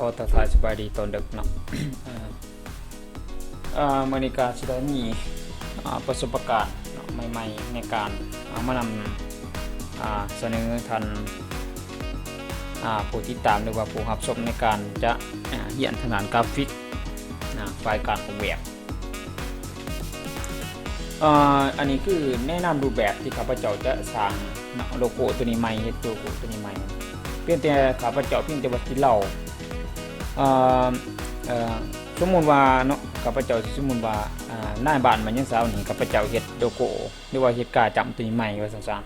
ຂໍທັກທາຍສະບາຍດີຕອນດຶກເນາະ. ເອີ ເອີ ມື້ນີ້ກະຊິໄດ້ມີ ອາ ປະສົບປະການເນາະ ໃໝ່ໆ ໃນການ ອາ ມານຳ ອາ ສະເໜີທ່ານ ອາ ຜູ້ຕິດຕາມ ຫຼືວ່າຜູ້ຮັບຊົມໃນການຈະ ອາ ຮຽນທາງດ້ານກຣາຟິກນະ ຝ່າຍການອອກແບບ. ເອີ ອັນນີ້ຄືແນະນຳຮູບແບບທີ່ຂ້າພະເຈົ້າຈະສ້າງເນາະ ໂລໂກ້ຕົວນີ້ໃໝ່ ເຮັດໂລໂກ້ຕົວນີ້ໃໝ່. ພຽງແຕ່ຂ້າພະເຈົ້າພຽງແຕ່ວ່າຊິເລົ່າ ເອີ ເອີ ສົມມຸດວ່າເນາະ ຂ້າພະເຈົ້າຊິສົມມຸດວ່າ ອາ ນາຍບ້ານມາຍັງເຊົ້ານີ້ ຂ້າພະເຈົ້າເຮັດໂລໂກ້ ຫຼືວ່າເຮັດກາຈ້ຳຕົວນີ້ໃໝ່ວ່າຊັ້ນຊະ.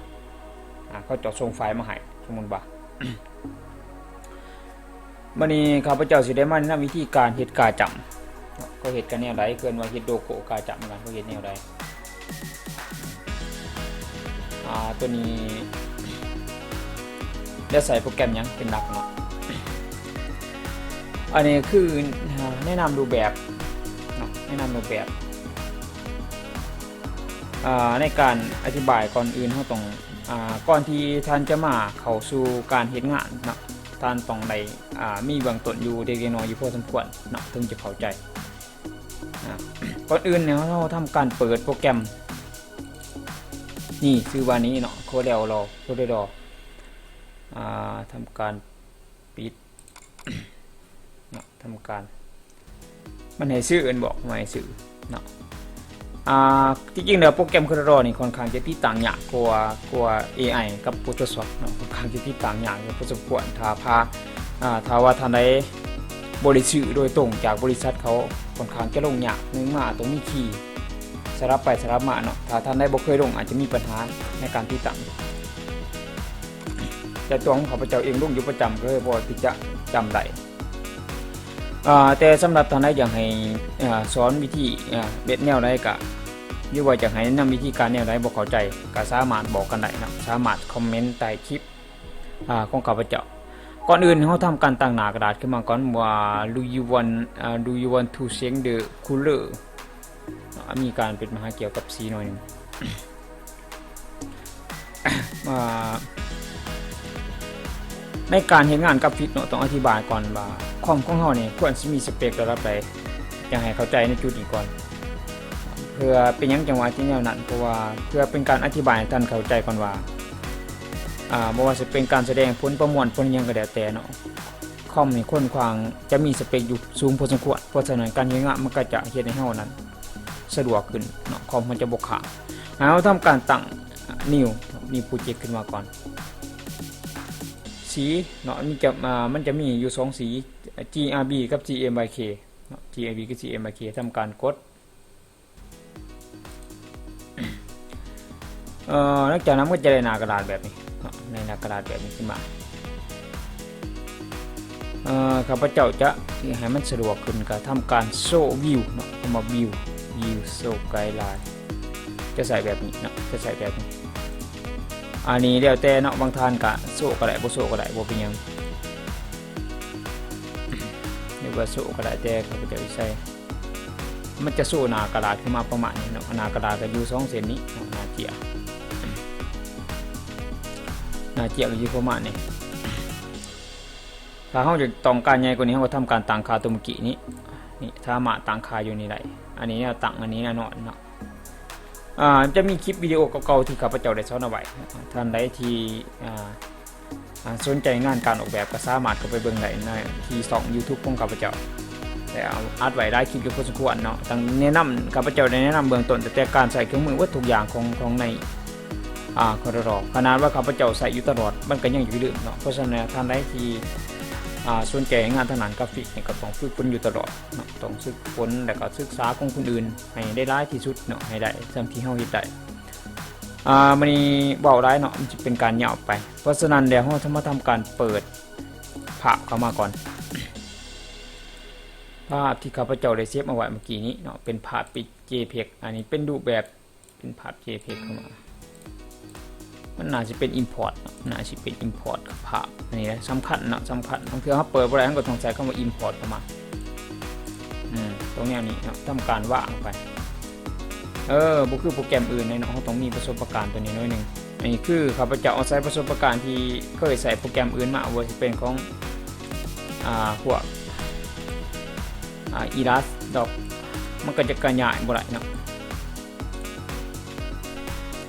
ອາ ເຂົາເຈົ້າສົ່ງໄຟລ໌ມາໃຫ້ ສົມມຸດວ່າ ບາດນີ້ຂ້າພະເຈົ້າຊິໄດ້ມາແນະນຳວິທີການເຮັດກາຈ້ຳເນາະ ເຂົາເຮັດກັນແນວໃດ ເອີ້ນວ່າເຮັດໂລໂກ້ກາຈ້ຳກັນ ເຂົາເຮັດແນວໃດ. ອາ ຕົວນີ້ໄດ້ໃຊ້ໂປຣແກຣມຫຍັງເປັນຫຼັກເນາະ. ອັນນີ້ຄື ອາ ແນະນຳຮູບແບບເນາະ ແນະນຳຮູບແບບ. ອາ ໃນການອະທິບາຍ ກ່ອນອື່ນເຮົາຕ້ອງ ອາ ກ່ອນທີ່ທ່ານຈະມາເຂົ້າສູ່ການເຮັດງານເນາະ ທ່ານຕ້ອງໄດ້ ອາ ມີເບື້ອງຕົ້ນຢູ່ເລັກໆນ້ອຍໆຢູ່ພໍສົມຄວນເນາະ ເຖິງຈະເຂົ້າໃຈ. ອາ ກ່ອນອື່ນເຮົາທຳການເປີດໂປຣແກຣມນີ້ ຊື່ວ່ານີ້ເນາະ Corel Draw ອາ ທຳການປິດເນາະ ທຳການ ມັນໃຫ້ຊື່ ມັນບອກໃຫ້ຊື່ເນາະ. ອາ ທີ່ຈິງແລ້ວໂປຣແກຣມ Corel Draw ນີ້ຂ້ອນຂ້າງຈະຕິດຕັ້ງຍາກກວ່າ ກວ່າ ເອໄອ ກັບ Photoshop ເນາະ ຂ້ອນຂ້າງຈະຕິດຕັ້ງຍາກຢູ່ພໍສົມຄວນ. ຖ້າພາ ອາ ຖ້າວ່າທ່ານໃດບໍ່ໄດ້ຊື້ໂດຍຕົງຈາກບໍລິສັດເຂົາ ຂ້ອນຂ້າງຈະລົງຍາກ. ໜຶ່ງມາຕ້ອງມີຄີສະຫຼັບໄປສະຫຼັບມາເນາະ ຖ້າທ່ານໃດບໍ່ເຄີຍລົງອາດຈະມີບັນຫາໃນການຕິດຕັ້ງ. ແຕ່ຕົວຂອງຂ້າພະເຈົ້າເອງລົງຢູ່ປະຈຳ ກໍເລີຍພໍທີ່ຈະຈຳໄດ້. ອາ ແຕ່ສຳລັບທ່ານໃດຢາກໃຫ້ ອາ ສອນວິທີ ອາ ເຮັດແນວໃດກະ ຫຼືວ່າຢາກໃຫ້ແນະນຳວິທີການແນວໃດບໍ່ເຂົ້າໃຈ ກະສາມາດບອກກັນໄດ້ເນາະ ສາມາດຄອມເມັນໃຕ້ຄລິບ ອາ ຂອງຂ້າພະເຈົ້າ. ກ່ອນອື່ນເຮົາທຳການຕັ້ງໜ້າກະດາດຂຶ້ນມາກ່ອນວ່າ Do you want, ອາ Do you want to change the color? ເນາະ ມີການເປັນບັນຫາກ່ຽວກັບສີໜ້ອຍໜຶ່ງ. ອາ ໃນການເຮັດງານກຣາຟິກເນາະ ຕ້ອງອະທິບາຍກ່ອນວ່າຄອມຂອງເຮົານີ້ຄວນຊິມີສະເປັກລະດັບໃດ ຢາກໃຫ້ເຂົ້າໃຈໃນຈຸດນີ້ກ່ອນ. ເພື່ອເປັນຫຍັງຈັ່ງວ່າທີ່ແນວນັ້ນ ເພາະວ່າເພື່ອເປັນການອະທິບາຍໃຫ້ທ່ານເຂົ້າໃຈກ່ອນວ່າ ອາ ບໍ່ວ່າຊິເປັນການສະແດງຜົນປະມວນຜົນຫຍັງກໍແລ້ວແຕ່ເນາະ ຄອມນີ້ຂ້ອນຂ້າງຈະມີສະເປັກຢູ່ສູງພໍສົມຄວນ. ເພາະສະນັ້ນການເຮັດງານມັນກໍຈະເຮັດໃຫ້ເຮົານັ້ນສະດວກຂຶ້ນເນາະ ຄອມມັນຈະບໍ່ຄ້າງ. ໃຫ້ເຮົາທຳການຕັ້ງ New New Project ຂຶ້ນມາກ່ອນ. ສີເນາະ ມັນຈະ ອາ ມັນຈະມີຢູ່ສອງສີ GRB ກັບ CMYK ເນາະ GRB ກັບ CMYK ທຳການກົດ. ເອີ ຫຼັງຈາກນັ້ນມັນກໍຈະໄດ້ໜ້າກະດາດແບບນີ້ເນາະ ໃນໜ້າກະດາດແບບນີ້ຂຶ້ນມາ. ເອີ ຂ້າພະເຈົ້າຈະ ເພື່ອໃຫ້ມັນສະດວກຂຶ້ນ ກໍທຳການ Show View ເນາະ ຄຳວ່າ View View Show Guideline ຈະໃສ່ແບບນີ້ເນາະ ຈະໃສ່ແບບນີ້. ອັນນີ້ແລ້ວແຕ່ເນາະ ບາງທ່ານກໍໂຊະກໍໄດ້ ບໍ່ໂຊະກໍໄດ້ ບໍ່ເປັນຫຍັງ ຫຼືວ່າໂຊະກໍໄດ້ ແຕ່ຂ້າພະເຈົ້າຊິໃສ່ ມັນຈະໂຊໜ້າກະດາດຂຶ້ນມາປະມານນີ້ເນາະ ໜ້າກະດາດກໍຢູ່ສອງເສັ້ນນີ້ເນາະ ໜ້າເຈ້ຍ ໜ້າເຈ້ຍກໍຢູ່ປະມານນີ້. ຖ້າເຮົາຢາກຕ້ອງການໃຫຍ່ກວ່ານີ້ ເຮົາກໍທຳການຕັ້ງຄ່າຕົວເມື່ອກີ້ນີ້ ນີ້ ສາມາດຕັ້ງຄ່າຢູ່ນີ້ໄດ້. ອັນນີ້ແນວຕັ້ງ ອັນນີ້ແນວນອນເນາະ. ອາ ຈະມີຄລິບວິດີໂອເກົ່າໆທີ່ຂ້າພະເຈົ້າໄດ້ສອນເອົາໄວ້ ທ່ານໃດທີ່ ອາ ອາ ສົນໃຈງານການອອກແບບກໍສາມາດເຂົ້າໄປເບິ່ງໄດ້ໃນທີ່ຊ່ອງ YouTube ຂອງຂ້າພະເຈົ້າ ໄດ້ເອົາອັດໄວ້ຫຼາຍຄລິບຢູ່ພໍສົມຄວນເນາະ. ຕັ້ງແນະນຳ ຂ້າພະເຈົ້າໄດ້ແນະນຳເບື້ອງຕົ້ນ ຕັ້ງແຕ່ການໃຊ້ເຄື່ອງມືວັດທຸກຢ່າງຂອງ ຂອງໃນ ອາ Corel Draw ຂະໜາດວ່າຂ້າພະເຈົ້າໃຊ້ຢູ່ຕະຫຼອດ ມັນກໍຍັງຢາກລືມເນາະ. ເພາະສະນັ້ນແລ້ວ ທ່ານໃດທີ່ ອາ ສົນໃຈງານທາງດ້ານກຣາຟິກນີ້ ກໍຕ້ອງຝຶກຝົນຢູ່ຕະຫຼອດເນາະ ຕ້ອງຝຶກຝົນ ແລ້ວກໍສຶກສາຂອງຄົນອື່ນໃຫ້ໄດ້ຫຼາຍທີ່ສຸດເນາະ ໃຫ້ໄດ້ສ່ຳທີ່ເຮົາເຮັດໄດ້. ອາ ມື້ນີ້ເວົ້າຫຼາຍເນາະ ມັນຊິເປັນການຍາວໄປ. ເພາະສະນັ້ນແລ້ວ ເຮົາຈະມາທຳການເປີດພາບເຂົ້າມາກ່ອນ. ພາບທີ່ຂ້າພະເຈົ້າໄດ້ເຊບເອົາໄວ້ເມື່ອກີ້ນີ້ເນາະ ເປັນພາບເປັນ JPEG ອັນນີ້ເປັນຮູບແບບ ເປັນພາບ JPEG ເຂົ້າມາ. ມັນໜ້າຊິເປັນ import ເນາະ ໜ້າຊິເປັນ import ພາບ ອັນນີ້ແຫຼະສຳຄັນເນາະ ສຳຄັນ. ບາງເທື່ອເຮົາເປີດບໍ່ໄດ້ ເຮົາກໍຕ້ອງໃຊ້ຄຳວ່າ import ເຂົ້າມາ. ອືມ ຕົງແນວນີ້ເນາະ ທຳການວາງໄປ. ເອີ ບໍ່ຄືໂປຣແກຣມອື່ນເນາະ ເຮົາຕ້ອງມີປະສົບປະການຕົວນີ້ໜ້ອຍໜຶ່ງ. ອັນນີ້ຄືຂ້າພະເຈົ້າອາໄສປະສົບປະການທີ່ເຄີຍໃຊ້ໂປຣແກຣມອື່ນມາ ບໍ່ວ່າຊິເປັນຂອງ ອາ ພວກ ອ່າ ອີລັສດອກ ມັນກໍຈະຂະຫຍາຍບໍ່ໄດ້ເນາະ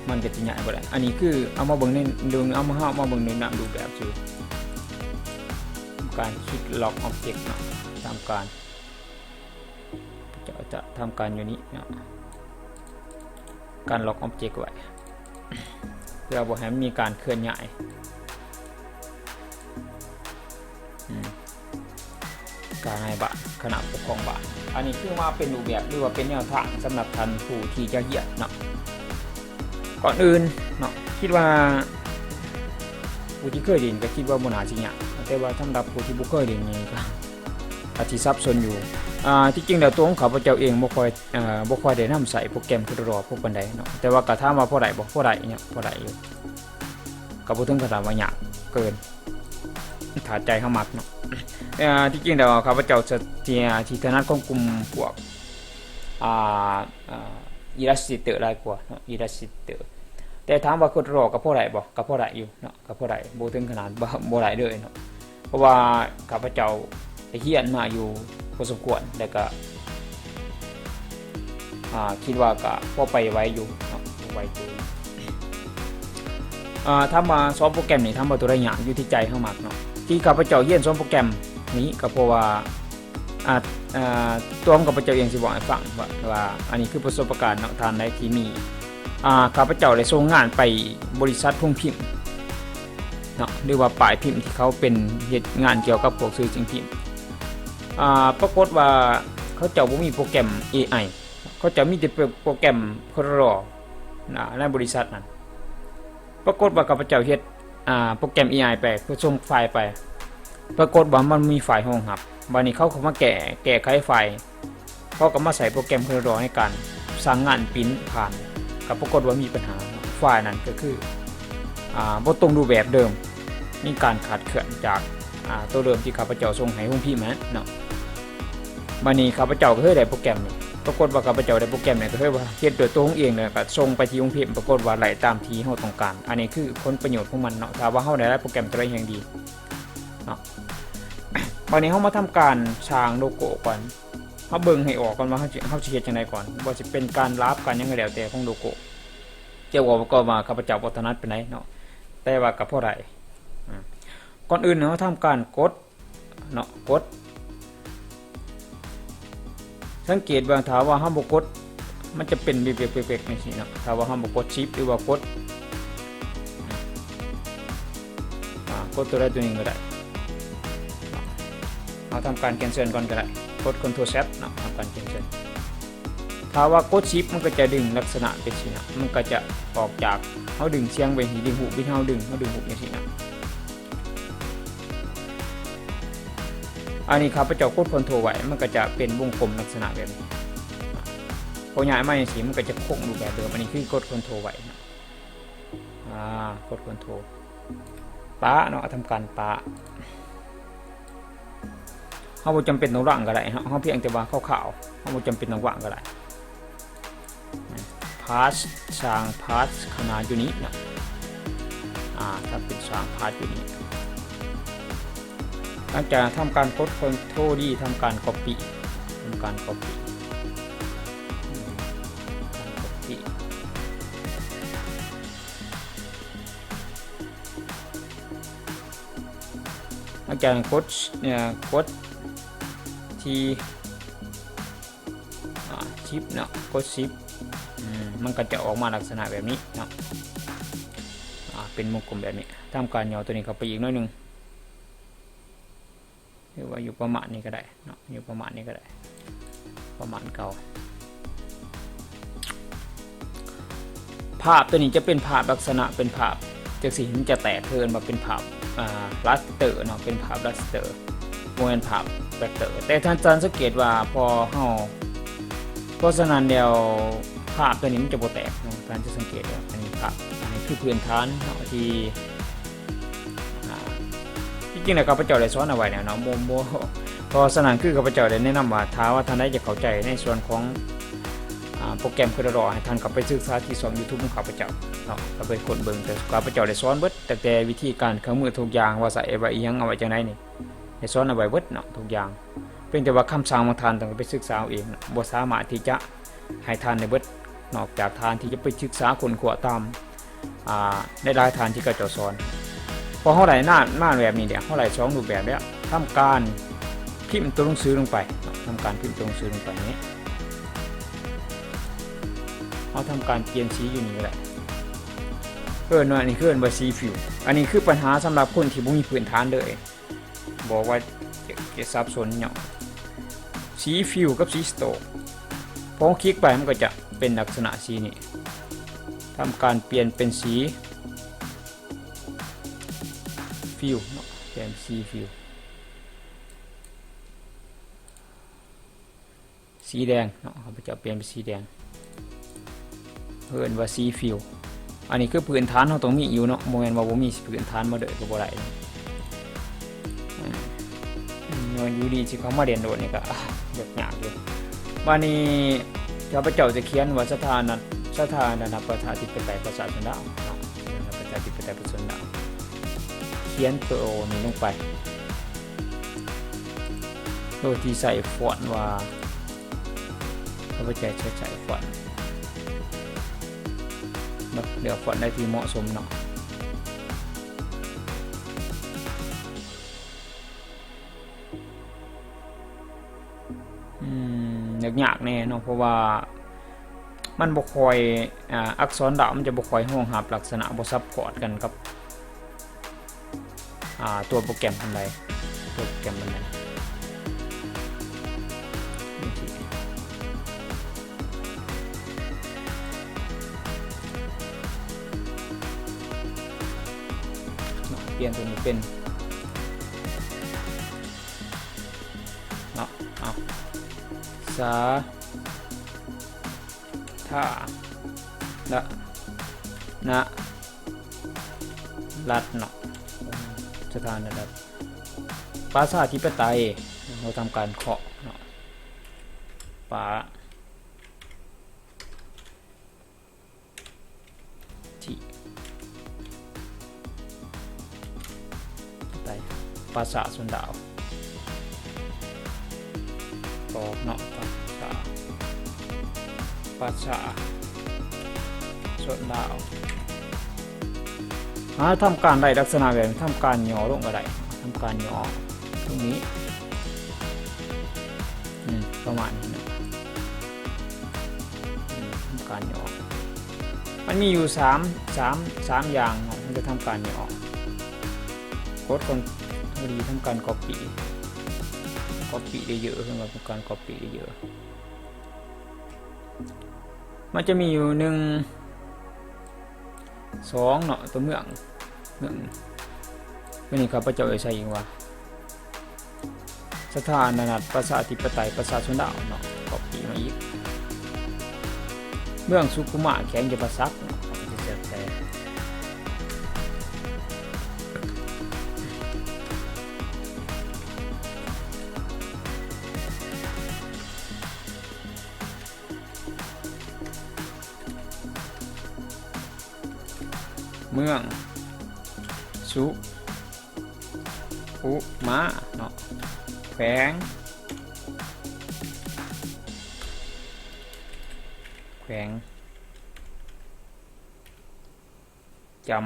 ມັນກໍຈະຂະຫຍາຍບໍ່ໄດ້. ອັນນີ້ຄືເອົາມາເບິ່ງໃນ ເອົາມາ ເຮົາເອົາມາເບິ່ງໃນນາມຮູບແບຊື່ ການຄລິກລັອກອອບເຈັກເນາະ ທຳການ ຈະ ຈະທຳການຢູ່ນີ້ເນາະ ການລັອກອອບເຈັກໄວ້ ເພື່ອບໍ່ໃຫ້ມັນມີການເຄື່ອນຍ້າຍ ອືມ ການໃຫ້ບາດ ຄະນະປົກຄອງບ້ານ. ອັນນີ້ຄືວ່າເປັນຮູບແບບ ຫຼືວ່າເປັນແນວທາງສຳລັບທ່ານຜູ້ທີ່ຈະຮຽນເນາະ. ກ່ອນອື່ນເນາະ ຄິດວ່າຜູ້ທີ່ເຄີຍຫຼິ້ນກໍຄິດວ່າບໍ່ໜ້າຊິຍາກ, ແຕ່ວ່າສຳລັບຜູ້ທີ່ບໍ່ເຄີຍຫຼິ້ນນີ້ກໍອາດຊິສັບສົນຢູ່. ອ່າ ທີ່ຈິງແລ້ວຕົວຂອງຂ້າພະເຈົ້າເອງບໍ່ຄ່ອຍ ເອີ ບໍ່ຄ່ອຍໄດ້ນຳໃຊ້ໂປຣແກຣມ CorelDRAW ພໍປານໃດເນາະ, ແຕ່ວ່າກໍຖາມວ່າພໍໄດ້ບໍ່? ພໍໄດ້ເນາະ ພໍໄດ້ຢູ່, ກໍບໍ່ເຖິງຂະໜາດວ່າຍາກເກີນ ຖ້າໃຈເຮົາມັກເນາະ. ເອີ ທີ່ຈິງແລ້ວຂ້າພະເຈົ້າຈະ ທີ່ ທີ່ຖະໜັດຂອງກຸ່ມພວກ ອ່າ ອ່າ Illustrator ຫຼາຍກວ່າເນາະ Illustrator. ແຕ່ຖາມວ່າ CorelDRAW ກໍພໍໄດ້ບໍ່? ກໍພໍໄດ້ຢູ່ເນາະ ກໍພໍໄດ້ ບໍ່ເຖິງຂະໜາດ ບໍ່ ບໍ່ໄດ້ເລີຍເນາະ. ເພາະວ່າຂ້າພະເຈົ້າໄດ້ຮຽນມາຢູ່ພໍສົມຄວນ ແລ້ວກະ ອ່າ ຄິດວ່າກະພໍໄປໄວຢູ່ເນາະ ໄວຢູ່. ອ່າ ຖາມວ່າສອງໂປຣແກຣມນີ້ ຖາມວ່າໂຕໃດຍາກ? ຢູ່ທີ່ໃຈເຮົາມັກເນາະ. ທີ່ຂ້າພະເຈົ້າຮຽນສອງໂປຣແກຣມນີ້ ກໍເພາະວ່າ ອາດ ອ່າ ຕົວຂອງຂ້າພະເຈົ້າເອງຊິເວົ້າໃຫ້ຟັງວ່າ ວ່າອັນນີ້ຄືປະສົບປະການເນາະ, ທ່ານໃດທີ່ມີ ອ່າ ຂ້າພະເຈົ້າໄດ້ສົ່ງງານໄປບໍລິສັດໂຮງພິມເນາະ ຫຼືວ່າປ້າຍພິມທີ່ເຂົາເປັນເຮັດງານກ່ຽວກັບພວກສື່ສິ່ງພິມ. ອ່າ ປາກົດວ່າເຂົາເຈົ້າບໍ່ມີໂປຣແກຣມ ເອໄອ ເຂົາເຈົ້າມີແຕ່ໂປຣແກຣມ CorelDRAW ນະ ໃນບໍລິສັດນັ້ນ. ປາກົດວ່າຂ້າພະເຈົ້າເຮັດ ອ່າ ໂປຣແກຣມ ເອໄອ ໄປ ເພື່ອສົ່ງໄຟລ໌ໄປ ປາກົດວ່າມັນມີໄຟລ໌ຮອງຮັບ. ບາດນີ້ເຂົາເຂົ້າມາແກ້ ແກ້ໄຂໄຟລ໌ ເຂົາກໍມາໃຊ້ໂປຣແກຣມ CorelDRAW ໃນການສ້າງງານປຣິ້ນຜ່ານ ກໍປາກົດວ່າມີບັນຫາ ໄຟລ໌ນັ້ນກໍຄື ອ່າ ບໍ່ຕົງຮູບແບບເດີມ ມີການຂາດເຄື່ອນຈາກ ອ່າ ໂຕເດີມທີ່ຂ້າພະເຈົ້າສົ່ງໃຫ້ໂຮງພິມຫັ້ນເນາະ. ບາດນີ້ຂ້າພະເຈົ້າກໍເລີຍໄດ້ໂປຣແກຣມນີ້ ປາກົດວ່າຂ້າພະເຈົ້າໄດ້ໂປຣແກຣມນີ້ ກໍເລີຍວ່າເຮັດດ້ວຍຕົວເອງ ແລ້ວກໍສົ່ງໄປທີ່ໂຮງພິມ ປາກົດວ່າໄດ້ຕາມທີ່ເຮົາຕ້ອງການ. ອັນນີ້ຄືຜົນປະໂຫຍດຂອງມັນເນາະ ຖ້າວ່າເຮົາໄດ້ໂປຣແກຣມຕົວໃດແຮ່ງດີເນາະ. ບາດນີ້ເຮົາມາທຳການສ້າງໂລໂກ້ກ່ອນ ເຮົາເບິ່ງໃຫ້ອອກກ່ອນວ່າເຮົາຊິ ເຮົາຊິເຮັດຈັ່ງໃດກ່ອນ ບໍ່ວ່າຊິເປັນການລາບ ການຫຍັງກໍແລ້ວແຕ່ຂອງໂລໂກ້. ຈະບອກໄວ້ກ່ອນວ່າຂ້າພະເຈົ້າບໍ່ຖະໜັດປານໃດເນາະ ແຕ່ວ່າກໍພໍໄດ້. ອາ ກ່ອນອື່ນເຮົາທຳການກົດ ເນາະ ກົດ ສັງເກດວ່າຖ້າວ່າເຮົາບໍ່ກົດ ມັນຈະເປັນເວັກໆໆໆ ຈັ່ງຊີ້ເນາະ. ຖ້າວ່າເຮົາບໍ່ກົດ Shift ຫຼືວ່າກົດ ອ່າ ກົດຕົວໃດຕົວໜຶ່ງກໍໄດ້. ເຮົາທຳການ cancel ກ່ອນກໍໄດ້ ກົດ Ctrl Z ເນາະ ທຳການ cancel. ຖ້າວ່າກົດ Shift ມັນກໍຈະດຶງລັກສະນະເປັນຊີ້ນະ ມັນກໍຈະອອກຈາກ ເຮົາດຶງສຽງໄປ ດຶງຮູບ ເຮົາດຶງ ເຮົາດຶງຮູບຈັ່ງຊີ້ນະ. ອັນນີ້ຂ້າພະເຈົ້າກົດ Ctrl ໄວ້ ມັນກໍຈະເປັນວົງກົມລັກສະນະແບບນີ້. ພໍຍ້າຍມາຈັ່ງຊີ້ ມັນກໍຈະຄົງຮູບແບບເດີມ. ອັນນີ້ຄືກົດ Ctrl ໄວ້ນະ ອາ ກົດ Ctrl ປະເນາະ ທຳການປະ. ເຮົາບໍ່ຈຳເປັນຕ້ອງລ້າງກໍໄດ້ເນາະ ເຮົາພຽງແຕ່ວ່າຄາວໆ ເຮົາບໍ່ຈຳເປັນຕ້ອງລ້າງກໍໄດ້. Path ສ້າງ Path ຂະໜາດຢູ່ນີ້ເນາະ ອາ ຖ້າເປັນສ້າງ Path ຢູ່ນີ້. ຫຼັງຈາກນັ້ນທຳການກົດ Ctrl D ທຳການ Copy ທຳການ Copy ການ Copy. ຫຼັງຈາກນັ້ນກົດ ເອີ ກົດທີ່ ອາ Shift ເນາະ ກົດ Shift ອືມ ມັນກໍຈະອອກມາລັກສະນະແບບນີ້ເນາະ ອາ ເປັນວົງກົມແບບນີ້. ທຳການຫຍໍ້ຕົວນີ້ເຂົ້າໄປອີກໜ້ອຍໜຶ່ງ ຫຼືວ່າຢູ່ປະມານນີ້ກໍໄດ້ເນາະ ຢູ່ປະມານນີ້ກໍໄດ້ ປະມານເກົ່າ. ພາບຕົວນີ້ຈະເປັນພາບລັກສະນະເປັນພາບຈັ່ງຊີ້ ມັນຈະແຕກ ເອີ້ນວ່າເປັນພາບ ອ່າ raster ເນາະ ເປັນພາບ raster ບໍ່ແມ່ນພາບ vector. ແຕ່ທ່ານ ທ່ານສັງເກດວ່າພໍເຮົາ ເພາະສະນັ້ນແລ້ວພາບຕົວນີ້ມັນຈະບໍ່ແຕກເນາະ ທ່ານຈະສັງເກດວ່າ ອັນນີ້ພາບ ອັນນີ້ຄືພື້ນຖານເນາະ ທີ່ ອ່າ ທີ່ຈິງແລ້ວຂ້າພະເຈົ້າໄດ້ສອນເອົາໄວ້ແລ້ວເນາະ ບໍ່ ບໍ່ ເພາະສະນັ້ນຄືຂ້າພະເຈົ້າໄດ້ແນະນຳວ່າ ຖ້າວ່າທ່ານໃດຢາກເຂົ້າໃຈໃນສ່ວນຂອງ ອ່າ ໂປຣແກຣມ CorelDRAW ໃຫ້ທ່ານເຂົ້າໄປສຶກສາທີ່ຊ່ອງ YouTube ຂອງຂ້າພະເຈົ້າເນາະ ເຂົ້າໄປຄົ້ນເບິ່ງ. ແຕ່ຂ້າພະເຈົ້າໄດ້ສອນເບິດ ຕັ້ງແຕ່ວິທີການເຄື່ອງມືທຸກຢ່າງ ວ່າໃສ່ໄວ້ອີ່ຫຍັງ ເອົາໄວ້ຈັ່ງໃດນີ້ ໄດ້ສອນເອົາໄວ້ເບິດເນາະ ທຸກຢ່າງ. ພຽງແຕ່ວ່າຄຳສັ່ງຂອງທ່ານຕ້ອງໄປສຶກສາເອົາເອງ, ບໍ່ສາມາດທີ່ຈະໃຫ້ທ່ານໄດ້ເບິດ ນອກຈາກທ່ານທີ່ຈະໄປສຶກສາຄົ້ນຄວ້າຕາມ ອ່າ ຫຼາຍໆທ່ານທີ່ເຂົາເຈົ້າສອນ. ພໍເຮົາໄດ້ນານມາແບບນີ້ແລ້ວ, ເຮົາໄດ້ສອງຮູບແບບແລ້ວ, ທຳການພິມຕົວໜັງສືລົງໄປເນາະ, ທຳການພິມຕົວໜັງສືລົງໄປນີ້, ເຮົາທຳການປ່ຽນສີຢູ່ນີ້ກໍໄດ້. ເອີ້ນວ່າ ອັນນີ້ຄືເອີ້ນວ່າສີຟິວ. ອັນນີ້ຄືບັນຫາສຳລັບຄົນທີ່ບໍ່ມີພື້ນຖານເລີຍ. ບອກວ່າຈະສັບສົນເນາະ ສີຟິວກັບສີສະໂຕກ. ພໍຄລິກໄປມັນກໍຈະເປັນລັກສະນະສີນີ້. ທຳການປ່ຽນເປັນສີຟິວເນາະ, ປ່ຽນເປັນສີຟິວ. ສີແດງເນາະ, ຂ້າພະເຈົ້າປ່ຽນເປັນສີແດງ, ເອີ້ນວ່າສີຟິວ. ອັນນີ້ຄືພື້ນຖານເຮົາຕ້ອງມີຢູ່ເນາະ, ບໍ່ແມ່ນວ່າບໍ່ມີພື້ນຖານມາເລີຍກໍບໍ່ໄດ້. ອືມ ຢູ່ດີຊິເຂົ້າມາເລນໂດດນີ້ກໍ ອາ ຍາກໆຢູ່. ບາດນີ້ຂ້າພະເຈົ້າຈະຂຽນວ່າ ສະຖານະ ສະຖານະປະຊາທິປະໄຕປະຊາຊົນລາວເນາະ, ສະຖານະປະຊາທິປະໄຕປະຊາຊົນລາວ. ຂຽນໂຕນີ້ລົງໄປ ໂດຍທີ່ໃຊ້ຟອນວ່າ ຂ້າພະເຈົ້າຈະໃຊ້ຟອນ ເລືອກຟອນໃດທີ່ເໝາະສົມເນາະ. ອືມ ຍາກໆແດ່ເນາະ ເພາະວ່າມັນບໍ່ຄ່ອຍ ອາ ອັກສອນດາວມັນຈະບໍ່ຄ່ອຍຮອງຮັບລັກສະນະ ບໍ່ຊັບພອດກັນກັບ ອາ ຕົວໂປຣແກຣມອັນໃດ ຕົວໂປຣແກຣມອັນໃດ. ປ່ຽນຕົວນີ້ເປັນ ເນາະ ເອົາ ສາທາລະນະລັດເນາະ, ສາທາລະນະລັດ ປະຊາທິປະໄຕ. ເຮົາທຳການເຄາະເນາະ ປະ ທີ່ ໄປ ປະຊາຊົນລາວ ຕອບເນາະ ປະຊາ ປະຊາຊົນລາວ. ຫາທຳການໄດ້ລັກສະນະແບບນີ້ ທຳການຫຍໍ້ລົງກໍໄດ້ ທຳການຫຍໍ້ຕົງນີ້ ອືມ ປະມານນີ້ເນາະ. ອືມ ທຳການຫຍໍ້ ມັນມີຢູ່ສາມ ສາມ ສາມຢ່າງເນາະ ມັນຈະທຳການຫຍໍ້. ກົດຄອນໂທລ ດີ ທຳການກັອບປີ້ ກັອບປີ້ໄດ້ເຢີ ເພິ່ນວ່າເປັນການກັອບປີ້ໄດ້ເຢີ. ມັນຈະມີຢູ່ ໜຶ່ງ ສອງ ເນາະ ຕົວເມືອງ ເມືອງ ຕົວນີ້ຂ້າພະເຈົ້າໄດ້ໃສ່ອີກວ່າ ສາທາລະນະລັດ ປະຊາທິປະໄຕ ປະຊາຊົນລາວເນາະ ກັອບປີ້ມາອີກ ເມືອງສຸຂຸມາ ແຂວງຈຳປາສັກເນາະ ເຮົາກໍຈະໃສ່ ເມືອງສຸຂຸມາເນາະ ແຂວງ ແຂວງຈຳ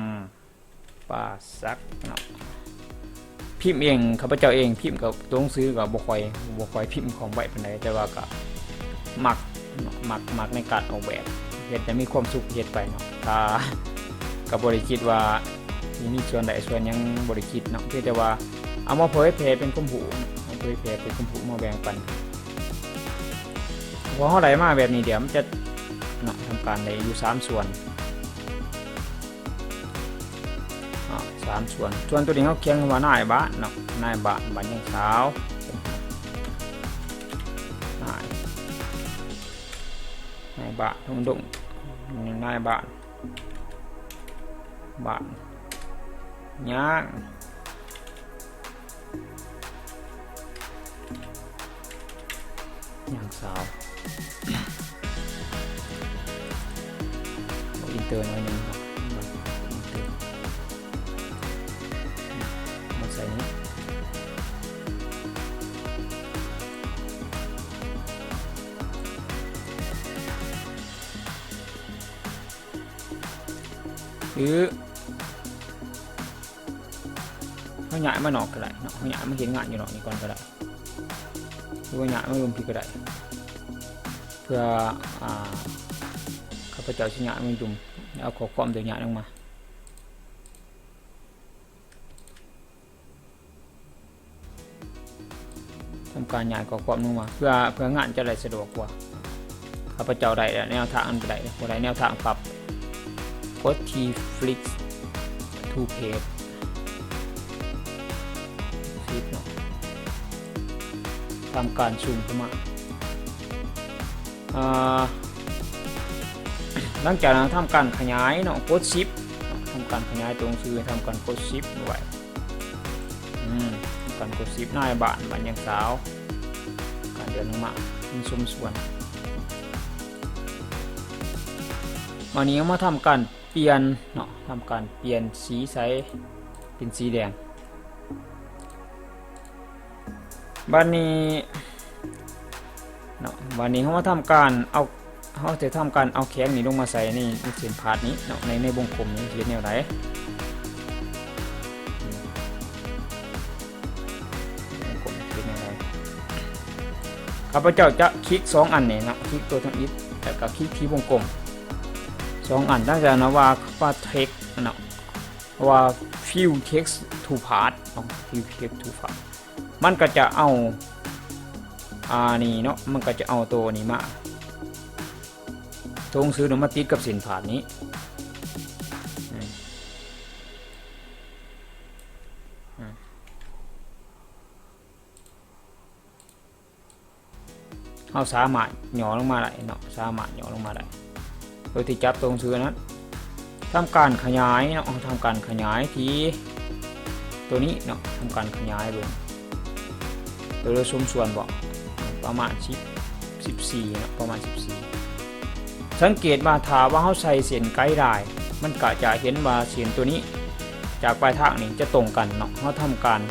ປາສັກເນາະ. ພິມເອງ ຂ້າພະເຈົ້າເອງພິມກັບຕົວໜັງສືກໍບໍ່ຄ່ອຍ ບໍ່ຄ່ອຍພິມຄ່ອງໄວປານໃດ ແຕ່ວ່າກໍມັກເນາະ ມັກ ມັກໃນການອອກແບບ ເຮັດໃຫ້ມີຄວາມສຸກເຮັດໄປເນາະ. ກໍ ກໍບໍ່ໄດ້ຄິດວ່າຊິມີສ່ວນໃດສ່ວນຫຍັງ ບໍ່ໄດ້ຄິດເນາະ ພຽງແຕ່ວ່າເອົາມາເຜີຍແຜ່ເປັນຄວາມຮູ້ເນາະ ເຜີຍແຜ່ເປັນຄວາມຮູ້ ມາແບ່ງປັນ. ພໍເຮົາໄດ້ມາແບບນີ້ແລ້ວ ມັນຈະເນາະ ທຳການໄດ້ຢູ່ສາມສ່ວນ ອາ ສາມສ່ວນ. ສ່ວນຕົວນີ້ເຮົາຂຽນຄຳວ່ານາຍບ້ານເນາະ ນາຍບ້ານ ບ້ານຍັງສາວ ນາຍ ນາຍບ້ານ ດົງ ດົງ ນາຍບ້ານ ບ້ານຍາງ ຍາງສາວ ເອົາອິນເຕີໜ້ອຍໜຶ່ງເນາະ ອິນເຕີ ມາໃສ່ນີ້ ເ ຫຼືເຮົາຍ້າຍມານອກກໍໄດ້ເນາະ, ເຮົາຍ້າຍມາເຮັດງານຢູ່ນອກນີ້ກ່ອນກໍໄດ້ ຫຼືວ່າຍ້າຍມາລົງພີ້ກໍໄດ້ ເພື່ອ ອ່າ ຂ້າພະເຈົ້າຊິຍ້າຍມາຢູ່ລຸ່ມ ເອົາຂໍ້ຄວາມໂຕນີ້ລົງມາ. ທຳການຍ້າຍຂໍ້ຄວາມລົງມາ ເພື່ອ ເພື່ອງານຈະໄດ້ສະດວກກວ່າ. ຂ້າພະເຈົ້າໄດ້ແນວທາງອັນໃດ ບໍ່ໄດ້ແນວທາງປັບ ກົດທີ່ Flip to Page ຊິບເນາະ ທຳການຊູມເຂົ້າມາ. ອ່າ ຫຼັງຈາກນັ້ນທຳການຂະຫຍາຍເນາະ ກົດຊິບເນາະ ທຳການຂະຫຍາຍຕົວໜັງສື ທຳການກົດຊິບໄວ້ ອືມ ທຳການກົດຊິບ ນາຍບ້ານ ບ້ານຫຍັງສາວ ການເລື່ອນລົງມາ ມັນສົມສ່ວນ. ບາດນີ້ເຮົາມາທຳການປ່ຽນເນາະ ທຳການປ່ຽນສີໃສ່ເປັນສີແດງ. ບາດນີ້ເນາະ ບາດນີ້ເຮົາມາທຳການເອົາ ເຮົາຈະທຳການເອົາແຂງນີ້ລົງມາໃສ່ໃນເສັ້ນພາດນີ້ເນາະ ໃນ ໃນວົງກົມນີ້ ເຮັດແນວໃດ? ວົງກົມເຮັດແນວໃດ? ຂ້າພະເຈົ້າຈະຄລິກສອງອັນນີ້ເນາະ ຄລິກຕົວທຳອິດ ແລ້ວກໍຄລິກທີ່ວົງກົມສອງອັນ ຫຼັງຈາກນັ້ນວ່າ ວ່າ text ເນາະ ວ່າ fill text to path ເນາະ fill text to path ມັນກໍຈະເອົາ ອ່າ ນີ້ເນາະ ມັນກໍຈະເອົາໂຕນີ້ມາ ຕົວໜັງສືນຳມາຕິດກັບເສັ້ນພາດນີ້ ອືມ ອືມ ເຮົາສາມາດຫຍໍ້ລົງມາໄດ້ເນາະ ສາມາດຫຍໍ້ລົງມາໄດ້ ໂດຍທີ່ຈັບຕົວໜັງສືນັ້ນ ທຳການຂະຫຍາຍເນາະ ເຮົາທຳການຂະຫຍາຍທີ່ຕົວນີ້ເນາະ ທຳການຂະຫຍາຍເບິ່ງ ໂດຍລວມສົມສ່ວນເບາະ ປະມານສິບ ສິບສີ່ເນາະ ປະມານສິບສີ່. ສັງເກດວ່າຖ້າວ່າເຮົາໃສ່ເສັ້ນໄກໄລນ໌ ມັນກະຈະເຫັນວ່າເສັ້ນຕົວນີ້ຈາກປາຍທາງນີ້ຈະຕົງກັນເນາະ. ເຮົາທຳການ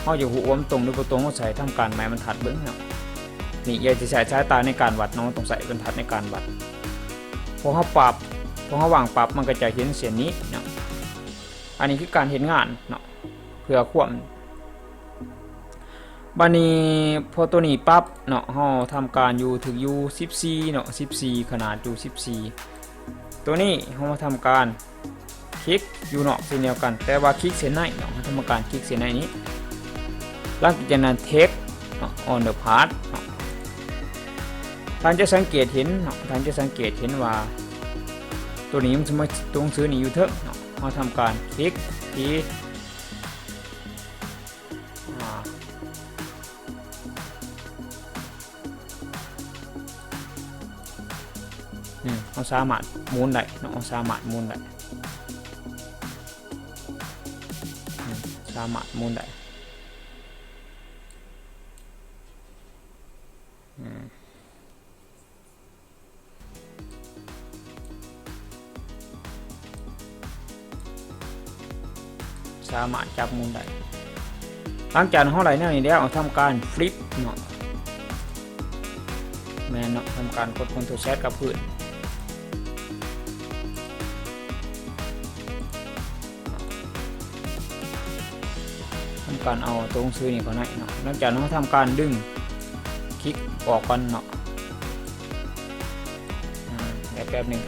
ເຮົາຢາກຮູ້ວ່າມັນຕົງຫຼືບໍ່ຕົງ ເຮົາໃສ່ທຳການໄມ້ບັນທັດເບິ່ງເນາະ. ນີ້ຢ່າໄດ້ໃຊ້ສາຍຕາໃນການວັດເນາະ, ຕ້ອງໃຊ້ບັນທັດໃນການວັດ. ພໍເຮົາປັບ ພໍເຮົາວາງປັບ ມັນກໍຈະເຫັນເສັ້ນນີ້ເນາະ. ອັນນີ້ຄືການເຮັດງານເນາະ ເພື່ອຄວາມ ບາດນີ້ພໍຕົວນີ້ປັບເນາະ ເຮົາທຳການຢູ່ ຖືກຢູ່ສິບສີ່ເນາະ ສິບສີ່ ຂະໜາດຢູ່ສິບສີ່ ຕົວນີ້ເຮົາມາທຳການຄລິກຢູ່ນອກເຊັ່ນດຽວກັນ ແຕ່ວ່າຄລິກເສັ້ນໃນເນາະ ເຮົາທຳການຄລິກເສັ້ນໃນນີ້ ຫຼັງຈາກນັ້ນ text ເນາະ on the path ເນາະ ທ່ານຈະສັງເກດເຫັນເນາະ ທ່ານຈະສັງເກດເຫັນວ່າ ຕົວນີ້ມັນຊິມາຕົວໜັງສືນີ້ຢູ່ເທິງເນາະ ເຮົາທຳການຄລິກທີ່ ອາ ອືມ ເຮົາສາມາດໝູນໄດ້ເນາະ ເຮົາສາມາດໝູນໄດ້ ອືມ ສາມາດໝູນໄດ້ ອືມ. ສາມາດຈັບໝູນໄດ້. ຫຼັງຈາກເຮົາໄດ້ແນວນີ້ແລ້ວ ເຮົາທຳການຟລິບເນາະ ແມ່ນເນາະ ທຳການກົດ Ctrl Z ກັບພື້ນ. ທຳການເອົາຕົວໜັງສືນີ້ເຂົ້າໃນເນາະ. ຫຼັງຈາກນັ້ນເຮົາທຳການດຶງ ຄລິກອອກກ່ອນເນາະ. ອາ ແປັບໜຶ່ງ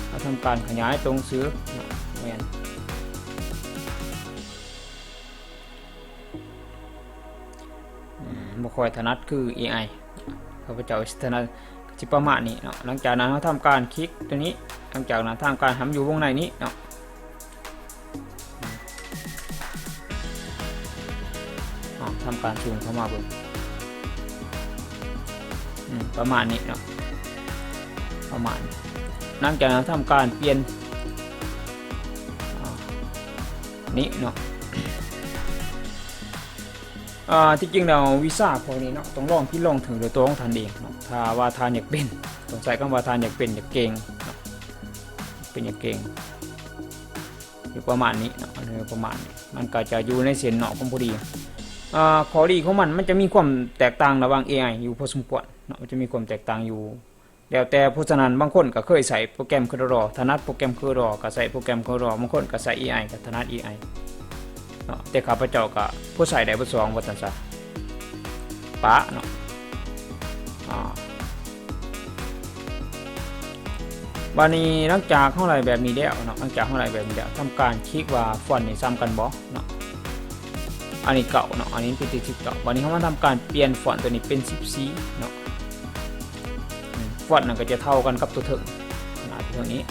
ເຮົາທຳການຂະຫຍາຍຕົວໜັງສືເນາະ. ແມ່ນ ອືມ ບໍ່ຄ່ອຍຖະໜັດຄື ເອໄອ ຂ້າພະເຈົ້າຊິຖະໜັດ ຊິປະມານນີ້ເນາະ. ຫຼັງຈາກນັ້ນເຮົາທຳການຄລິກຕົວນີ້ ຫຼັງຈາກນັ້ນທຳການໃຫ້ມັນຢູ່ວົງໃນນີ້ເນາະ. ເອົາ ທຳການຊູມເຂົ້າມາເບິ່ງ ອືມ ປະມານນີ້ເນາະ ປະມານ. ຫຼັງຈາກນັ້ນທຳການປ່ຽນ ອາ ນີ້ເນາະ. ອາ ທີ່ຈິງແລ້ວວິຊາພວກນີ້ເນາະ ຕ້ອງລອງຜິດລອງຖືກດ້ວຍຕົວຂອງທ່ານເອງເນາະ. ຖ້າວ່າທ່ານຢາກເປັນ ຕ້ອງໃຊ້ຄຳວ່າທ່ານຢາກເປັນ ຢາກເກັ່ງເນາະ ເປັນ ຢາກເກັ່ງ ຢູ່ປະມານນີ້ເນາະ ເອີ ປະມານນີ້ ມັນກໍຈະຢູ່ໃນເສັ້ນນອກຂອງພໍດີ. ອາ ຂໍ້ດີຂອງມັນ ມັນຈະມີຄວາມແຕກຕ່າງລະຫວ່າງເອໄອຢູ່ພໍສົມຄວນເນາະ ມັນຈະມີຄວາມແຕກຕ່າງຢູ່ ແລ້ວແຕ່. ເພາະສະນັ້ນ ບາງຄົນກໍເຄີຍໃຊ້ໂປຣແກຣມ CorelDRAW ຖະໜັດໂປຣແກຣມ CorelDRAW ກໍໃຊ້ໂປຣແກຣມ CorelDRAW ບາງຄົນກໍໃຊ້ ເອໄອ ກໍຖະໜັດ ເອໄອ ເນາະ. ແຕ່ຂ້າພະເຈົ້າກໍພໍໃຊ້ໄດ້ເບິດສອງ ວ່າຊັ້ນຊະ ປະເນາະ. ອາ ບາດນີ້ຫຼັງຈາກເຮົາໄດ້ແບບນີ້ແລ້ວເນາະ ຫຼັງຈາກເຮົາໄດ້ແບບນີ້ແລ້ວ ທຳການຄລິກວ່າຟອນນີ້ສ່ຳກັນບໍ່ເນາະ. ອັນນີ້ເກົ້າເນາະ ອັນນີ້ເປັນທີ່ສິບເກົ້າ. ບາດນີ້ເຮົາມາທຳການປ່ຽນຟອນຕົວນີ້ເປັນສິບສີ່ເນາະ. ອືມ ຟອນນັ້ນກໍຈະເທົ່າກັນກັບຕົວເທິງ ໜ້າຕົວເທິງນີ້.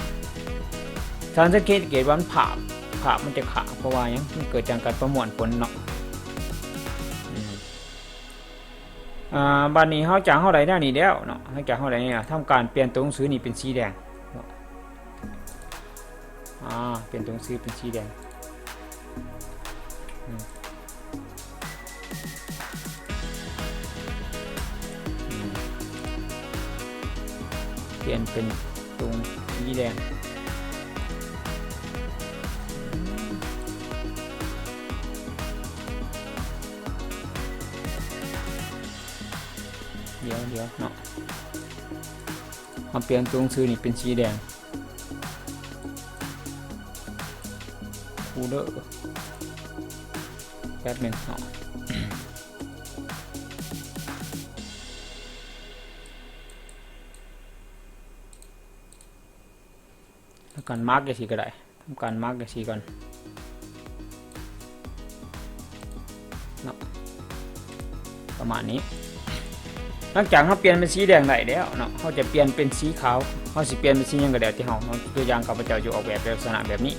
ທ່ານສັງເກດ ເກດວ່າມັນພາບ ພາບມັນຈະຄ້າງ ເພາະວ່າຫຍັງ? ມັນເກີດຈາກການປະມວນຜົນເນາະ. ອືມ ອາ ບາດນີ້ເຮົາຈາກເຮົາໄດ້ແນວນີ້ແລ້ວເນາະ ຫຼັງຈາກເຮົາໄດ້ນີ້ ທຳການປ່ຽນຕົວໜັງສືນີ້ເປັນສີແດງເນາະ. ອາ ປ່ຽນຕົວໜັງສືເປັນສີແດງ. ອືມ ອືມ ປ່ຽນເປັນຕົວໜັງສືສີແດງ. ດຽວໆເນາະ ເຮົາປ່ຽນຕົວໜັງສືນີ້ເປັນສີແດງ. ຄູເດີ ແປັບໜຶ່ງເນາະ ແລ້ວກັນມາກຈັ່ງຊີ້ກໍໄດ້ ທຳການມາກຈັ່ງຊີ້ກ່ອນເນາະ ປະມານນີ້. ຫຼັງຈາກເຮົາປ່ຽນເປັນສີແດງໄດ້ແລ້ວເນາະ ເຮົາຈະປ່ຽນເປັນສີຂາວ ເຮົາຊິປ່ຽນເປັນສີຫຍັງກໍແລ້ວແຕ່ເຮົາເນາະ. ຕົວຢ່າງ ຂ້າພະເຈົ້າຈະອອກແບບລັກສະນະແບບນີ້.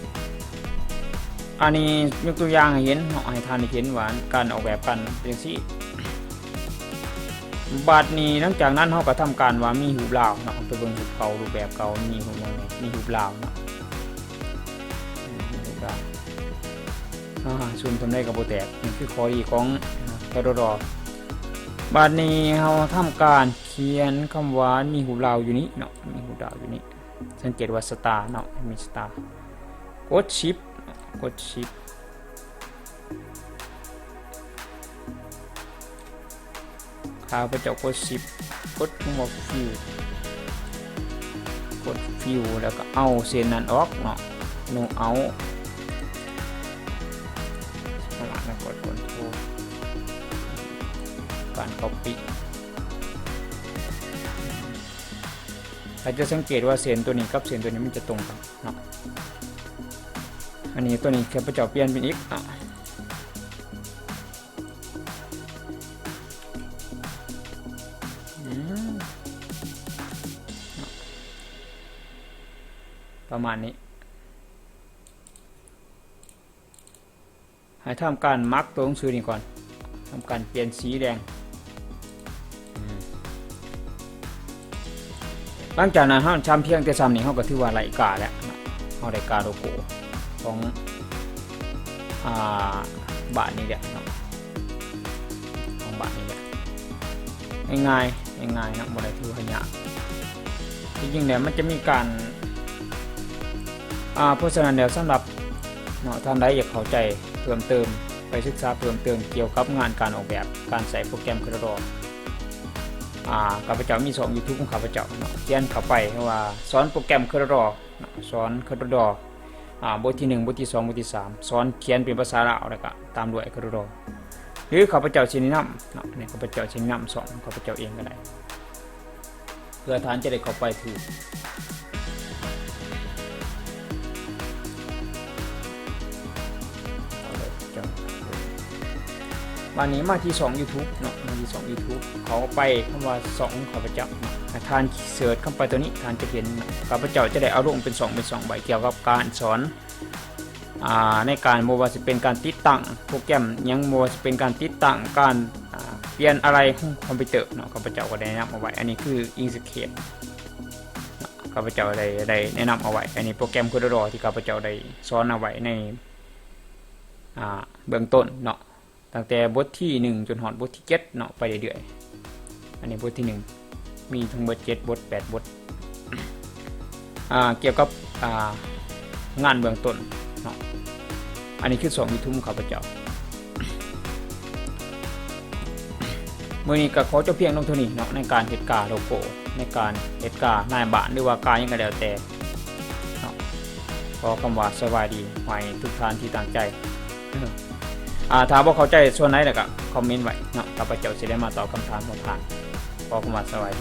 ອັນນີ້ຍົກຕົວຢ່າງໃຫ້ເຫັນເນາະ ໃຫ້ທ່ານໄດ້ເຫັນວ່າການອອກແບບການເປັນຈັ່ງຊີ້. ບາດນີ້ຫຼັງຈາກນັ້ນເຮົາກໍທຳການວ່າມີຮູບລາວເນາະ ໄປເບິ່ງຮູບເກົ່າ ຮູບແບບເກົ່າ ມີຮູບຫຍັງແດ່ ມີຮູບລາວເນາະ ມີຮູບລາວ. ອາ ຊູມສ່ຳໃດກໍບໍ່ແຕກ. ນີ້ຄືຂໍ້ດີຂອງ CorelDRAW. ບາດນີ້ເຮົາທຳການຂຽນຄຳວ່າ ມີຮູບລາວຢູ່ນີ້ເນາະ ມີຮູບລາວຢູ່ນີ້. ສັງເກດວ່າສະຕາເນາະ ມີສະຕາ ກົດຊິບ ກົດຊິບ ຂ້າພະເຈົ້າກົດຊິບ ກົດຄຳວ່າຟິວ ກົດຟິວ ແລ້ວກໍເອົາເສັ້ນນັ້ນອອກເນາະ ໂນເອົາ ປະມານນັ້ນ ກົດຄອນໂທລ ການກັອບປີ້. ຖ້າຈະສັງເກດວ່າເສັ້ນຕົວນີ້ກັບເສັ້ນຕົວນີ້ມັນຈະຕົງກັນເນາະ. ອັນນີ້ຕົວນີ້ຂ້າພະເຈົ້າປ່ຽນເປັນ x ເນາະ ອືມ ເນາະ ປະມານນີ້. ໃຫ້ທຳການມາກຕົວໜັງສືນີ້ກ່ອນ ທຳການປ່ຽນສີແດງ. ອືມ ຫຼັງຈາກນັ້ນເຮົາທຳພຽງແຕ່ສ່ຳນີ້ ເຮົາກໍຖືວ່າໄດ້ກາແລ້ວເນາະ ເຮົາໄດ້ກາໂລໂກ້ຂອງ ອາ ບ້ານນີ້ແຫຼະເນາະ ຂອງບ້ານນີ້ແຫຼະ. ງ່າຍໆ ງ່າຍໆເນາະ ບໍ່ໄດ້ຖືວ່າຍາກ. ທີ່ຈິງແລ້ວມັນຈະມີການ ອາ ເພາະສະນັ້ນແລ້ວ ສຳລັບເນາະ ທ່ານໃດຢາກເຂົ້າໃຈເພີ່ມເຕີມ ໄປສຶກສາເພີ່ມເຕີມກ່ຽວກັບງານການອອກແບບ ການໃຊ້ໂປຣແກຣມ CorelDRAW ອາ ຂ້າພະເຈົ້າມີຊ່ອງ YouTube ຂອງຂ້າພະເຈົ້າເນາະ ຂຽນເຂົ້າໄປເນາະວ່າ ສອນໂປຣແກຣມ CorelDRAW ເນາະ ສອນ CorelDRAW ອາ ບົດທີໜຶ່ງ ບົດທີສອງ ບົດທີສາມ ສອນຂຽນເປັນພາສາລາວ ແລ້ວກະຕາມດ້ວຍ CorelDRAW ຫຼື ຂ້າພະເຈົ້າຊິແນະນຳເນາະ ນີ້ຂ້າພະເຈົ້າຊິແນະນຳຊ່ອງຂອງຂ້າພະເຈົ້າເອງກໍໄດ້ ເພື່ອທ່ານຈະໄດ້ເຂົ້າໄປຖືກ. ບາດນີ້ມາທີ່ຊ່ອງ YouTube ເນາະ ມາທີ່ຊ່ອງ YouTube ເຂົ້າໄປຄຳວ່າຊ່ອງຂອງຂ້າພະເຈົ້າເນາະ ໃຫ້ທ່ານເສີດເຂົ້າໄປຕົວນີ້ ທ່ານຈະເຫັນເນາະ ຂ້າພະເຈົ້າຈະໄດ້ເອົາລົງເປັນຊ່ອງ ເປັນຊ່ອງໄວ້ ກ່ຽວກັບການສອນ ອາ ໃນການ ບໍ່ວ່າຊິເປັນການຕິດຕັ້ງໂປຣແກຣມຫຍັງ ບໍ່ວ່າຊິເປັນການຕິດຕັ້ງ ການ ອາ ປ່ຽນອາໄຫຼ່ຂອງຄອມພິວເຕີເນາະ ຂ້າພະເຈົ້າກໍໄດ້ແນະນຳເອົາໄວ້. ອັນນີ້ຄື Inkscape ເນາະ ຂ້າພະເຈົ້າໄດ້ ໄດ້ແນະນຳເອົາໄວ້. ອັນນີ້ໂປຣແກຣມ CorelDRAW ທີ່ຂ້າພະເຈົ້າໄດ້ສອນເອົາໄວ້ໃນ ອາ ເບື້ອງຕົ້ນເນາະ. ຕັ້ງແຕ່ບົດທີໜຶ່ງຈົນຮອດບົດທີເຈັດເນາະ ໄປເລື້ອຍໆ. ອັນນີ້ບົດທີໜຶ່ງ ມີທັງໝົດເຈັດບົດ ແປດບົດ ອາ ກ່ຽວກັບ ອາ ງານເບື້ອງຕົ້ນເນາະ. ອັນນີ້ຄືຊ່ອງ YouTube ຂອງຂ້າພະເຈົ້າ. ມື້ນີ້ກໍຂໍຈົບພຽງລົງເທົ່ານີ້ເນາະ ໃນການເຮັດກາໂລໂກ້ ໃນການເຮັດການາຍບ້ານ ຫຼືວ່າກາຫຍັງກໍແລ້ວແຕ່ເນາະ. ຂໍຄຳວ່າສະບາຍດີໃຫ້ທຸກທ່ານທີ່ຕັ້ງໃຈ. ອາ ຖ້າບໍ່ເຂົ້າໃຈສ່ວນໃດແລ້ວກໍຄອມເມັນໄວ້ເນາະ ຂ້າພະເຈົ້າຊິໄດ້ມາຕອບຄຳຖາມຂອງທ່ານ. ຂໍຄຳວ່າສະບາຍດີ.